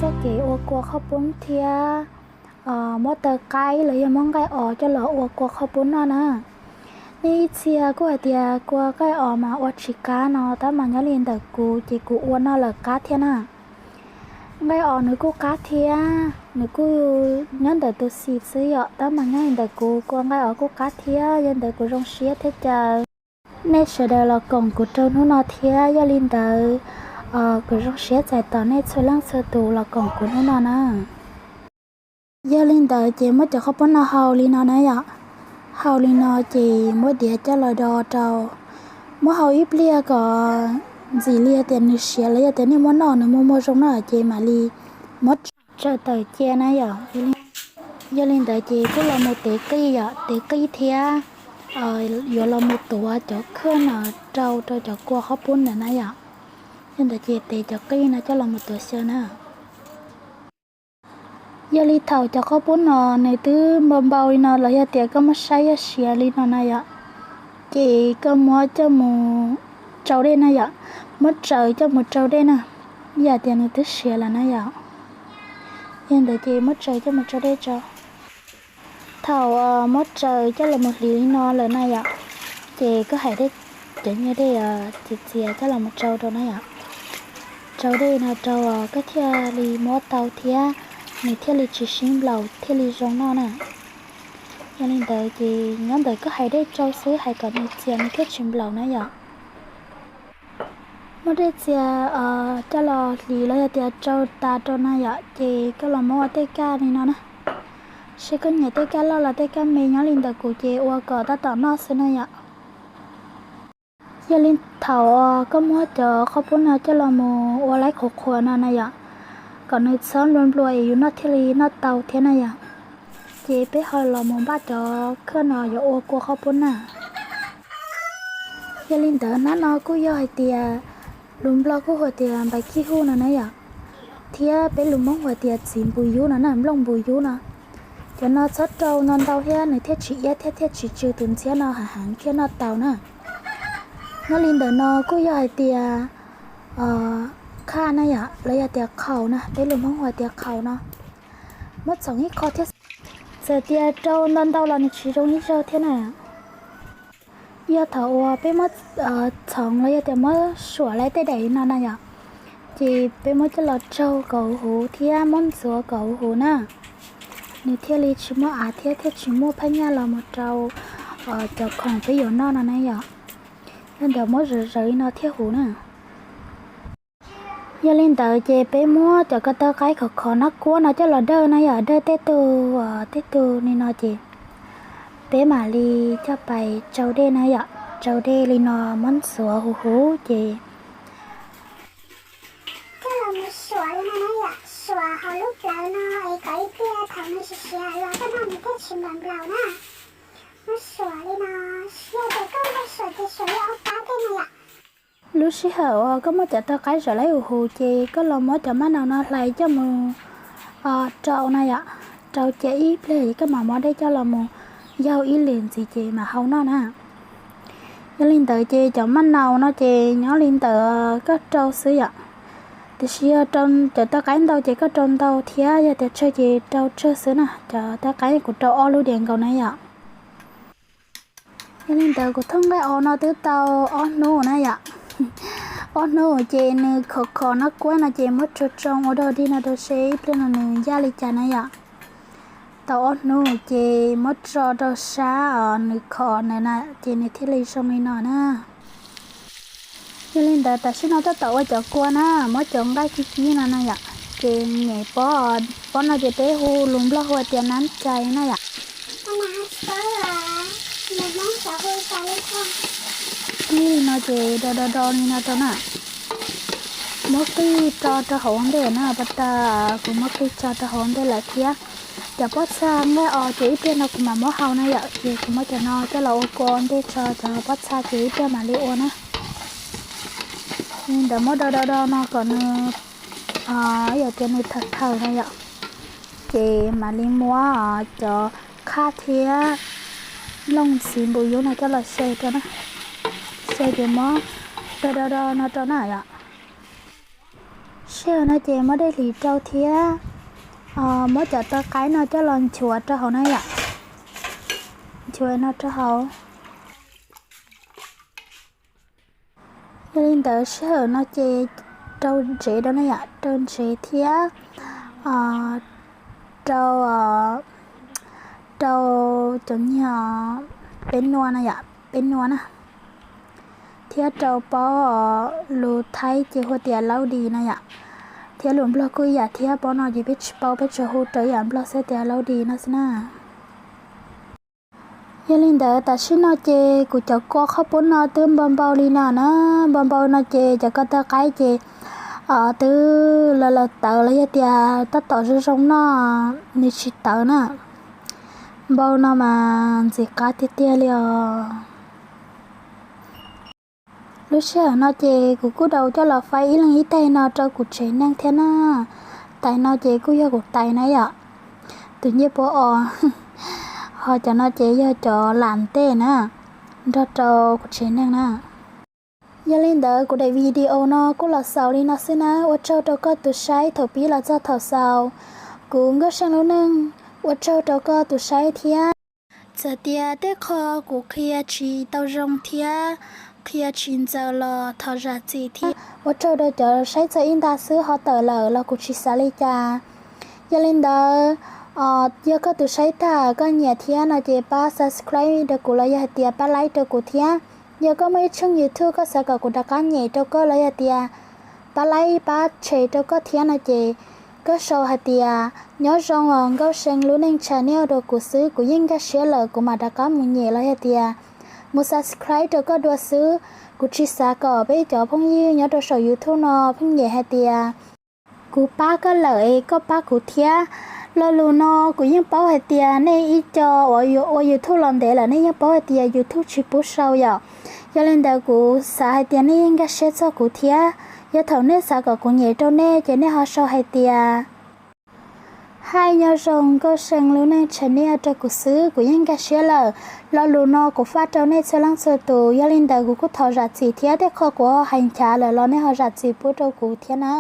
Kev ua kua qhob poob thiab muab taw qaib los yog muab nqaij os coj los ua kua qhob poob noj na. Nej ib txhia kuj hais tias kua nqaij os mas ua tsis qab no, tab mas nyob li ntawm kuv ces kuv ua noj lawm qab thiab na. Nqaij os nws kuj qab thiab nws kuj nyob ntawm tus xim xwb yom, tab mas nyob li ntawm kuv kua nqaij os kuj qab thiab, yog ntawd kuv zoo siab thiab caw nej sawv daws los koom kuv rau hnub no thiab. Yog li ntawd kuv zoo siab txais tos nej txhua leej txhua tus los koom kuv hnub no na. Yog li ntawd ces muab cov qhob poob no hau li no na yom. Hau li no ces muab diav coj los do rau. Muab hau ib pliag kom ntxim li tias nws siav los yog tias nej muab noj nws muaj muaj zoo na ces mam li muab tsaws tawm cia na yom. Yog li ntawd ces kuj los mus tev qij yom, tev qij thiab yuav los mus tuav cov khaj no rau rau cov kua qhob poob ntawd na yom. Yog ntawd ces tev cov qij no coj los mus tuav xyaw na. Yog li thaum cov qhob poob no nws twb npau npau li no los yog tias koj muab saib yog siav li no na yom, ces koj muab coj mus tsau dej na yom, muab tsaws coj mus tsau dej na, yam tias nws twb siav lawm na yom. Yog ntawd ces muab tsaws coj mus tsau dej tso. Thaum muab tsaws coj los mus hliv li no lawm na yom, ces koj hais cov nyiaj dej txias txias coj los mus tsau rau na yom. Tsau dej no rau koj thiaj li muab tau thiab nws thiaj li tsis sib nplaum thiaj li zoo noj na. Yog li ntawd ces nyob ntawm koj hais dej tsau xwb, hais kom nws txias nws thiaj tsis nplaum na yom. Muab dej txias coj los hliv los yog tias tsau tas rau na yom, ces koj los muab ua tej kaj li no na. Seb koj nyiam tej kaj loj los tej kaj me, nyob li ntawm kuv ces ua kom tab tom noj xwb na yom. Yog li thaum koj muab cov qhob poob no coj los mus ua laib qhuav qhuav no na yom, kom nws txhob nplua nplua es yus noj thiaj li noj tau thiab na yom. Ces peb ho los mus npaj cov khaj no yuav ua kua qhob poob na. Yog li ntawd hnab no kuj yog hais tias lus Nplog kuj hu tias npais kij huj no na yom, thiab peb lus Hmoob hu tias txiv npus yub no na, nplooj npus yub no. Cov no txhob rau ntau ntau thiab nws thiaj tsis iab thiab thiaj tsis tsw tus ntxhiab no, hav heev thiaj noj tau na. Nyob li ntawm no kuj yog hais tias khaj na yom, los yog tias qhaus na, peb lus Hmoob hu tias qhaus no. Muab txhoov ib qho thiab, txawm tias rau ntau ntau los nws tsis zoo ib zaug thiab na. Yog thaum uas peb muab txhoov los yog tias muab suam laib tej daim no na yom, ces peb muab coj los tsaug kom huv huv thiab muab ntxuav kom huv huv na, nws thiaj li tsis muaj av thiab thiaj tsis muaj phab nyaj los mus rau cov khoom peb yuav noj no na yom. Yog ntawd muab zawv zawv li no thiaj huv na. Yog li ntawd ces peb muab cov ko taw qaib khov khov nab kuab no coj los dawj na yom, dawj tej tug tej tug li no ces peb mam li coj pais tsau dej na yom, tsau dej li no muab ntxuav huv huv ces coj los mus suam li no na yom, suam hauv lub plawv no es kom ib pliag thaum nws siav siav los koj noj nws thiaj tsis nplaum nplaum na. Muab suam li no, yog tias koj ua suam ces suam li ob pab tej na yom. Lub sij hawm uas koj muab cov taw qaib zawm laib huv huv ces koj los muab cov maj naus no hlais coj mus rau na yom, rau cia ib pliag koj mam muab dej coj los mus yaug ib lwm ntxiv ces mam hau noj na. Yog li ntawd ces cov maj naus no ces nyob li ntawd koj rau xwb yom. Tiam sis yog rau cov taw qaib ntau ces koj rau ntau thiab, yog tias tsawg ces rau tsawg xwb na. Cov taw qaib kuv rau ob lub diav nkaus na yom. Yog li ntawd kuv thooj nqaij os no twb tau ob hnub na yom. Ob hnub ces nws khov khov nab kuab no ces muab tso tsoo ua dog dig no rau seb ib pliag no nws ncaj li cas na yom. Tau ob hnub ces muab tso rau sab os nws khov ntawd na ces nws thiaj li zoo li no na. Yog li ntawd tam sim no tab tom ua cov kua na, muab cov nqaij cib cib no na yom, ces nyem pob, pob no ces peb hu lus Nplog hu tias nab cai na yom. Cib li no ces do do do li no rau na. Muab qij tso rau hauv ua ntej na, pas tas kuv muab qij tso rau hauv ua ntej lawm thiab. Cov pob txha nqaij os ces ib pliag no kuv mam muab hau na yom, ces kuv muab cov no coj los ua kua ua ntej tso, cov pob txha ces ib pliag mam li ua na. Li ntawd muab do do do no kom nws, yog tias nws thawm thawm no yom, ces mam li muab cov qhaj thiab nplooj ntxiv npus yub no coj los xyaw rau na. Xyaw ces muab do do do no rau na yom. Sij hawm no ces muab dej hliv rau thiab muab cov taw qaib no coj los nchuav rau hauv na yom. Nchuav no rau hauv. Yog li ntawd sij hawm no ces rau ntsev rau na yom, rau ntsev thiab rau, rau cov niag peb nua no yom, peb nua na, thiab rau pob, lus Thaib ces hu tias laub di no yom, thiab lus Nplog kuj ib yam thiab, pob no ces peb tsis paub, peb tsuas hu rau ib yam Nplog xwb tias laub di no xwb na. Yog li ntawd tam sim no ces kuv cov kua qhob pub no twb npau npau li no na, npau npau no ces cov ko taw qaib ces twb laws laws tawv los yog tias tab tom zoo zoo noj nws tsis tawv na. Npau no mas ntxim qab tiag tiag li os. Lub sij hawm no ces kuv kuj tau coj los faib ib leeg ib tais no rau kuv tsev neeg thiab na. Tais no ces kuj yog kuv tais na yom, tus ncej puab os. Ho cov no ces yog cov lam ntej na, nrog rau kuv tsev neeg na. Yog li ntawd kuv daim video no kuj los xaus li no xwb na. Ua tsaug rau koj tus saib thaum pib los txog thaum xaus. Kuv Nkauj See lub neej, ua tsaug rau koj tus saib thiab. Txawm tias tej qho kuv qhia tsis tau zoo thiab qhia tsis ntxaws los thov zam txim thiab. Ua tsaug rau cov saib txog ib nta xwb, ho tawm lawm los kuv tsis xav li cas. Yog li ntawd, yog koj tus saib tag koj nyiam thiab no ces pab subscribe rau kuv los yog hais tias pab like rau kuv thiab. Yog koj muaj ib tshooj YouTube koj xav kom kuv rov qab nyem rau koj los yog tias pab like pab share rau koj thiab no ces koj sau hais tias nyob zoo os Nkauj See lub neej channel rau kuv xwb, kuv yeej nkag siab lawm kuv mam rov qab mus nyem los yog tias mus subscribe rau koj dua xwb. Kuv tsis xav kom peb cov phooj ywg nyob rau saum YouTube no pheej nyem hais tias kuv pab koj lawm es koj pab kuv thiab. Lo lus no kuv yeej paub hais tias nej ib co uas ua YouTube los ntev lawm nej yeej paub hais tias YouTube tsis pub sau yom. Yog li ntawd kuv xav hais tias nej yeej nkag siab txog kuv thiab. Yog thaum nej xav kom kuv nyem rau nej ces nej ho sau hais tias hi nyob zoo Nkauj See lub neej channel rau kuv xwb, kuv yeej nkag siab lawm. Lo lus no kuv faj rau nej txhua leej txhua tus, yog li ntawd kuv kuj thov zam txim thiab, tej qho kuv ho hais nchav lawm los nej ho zam txim pub rau kuv thiab na.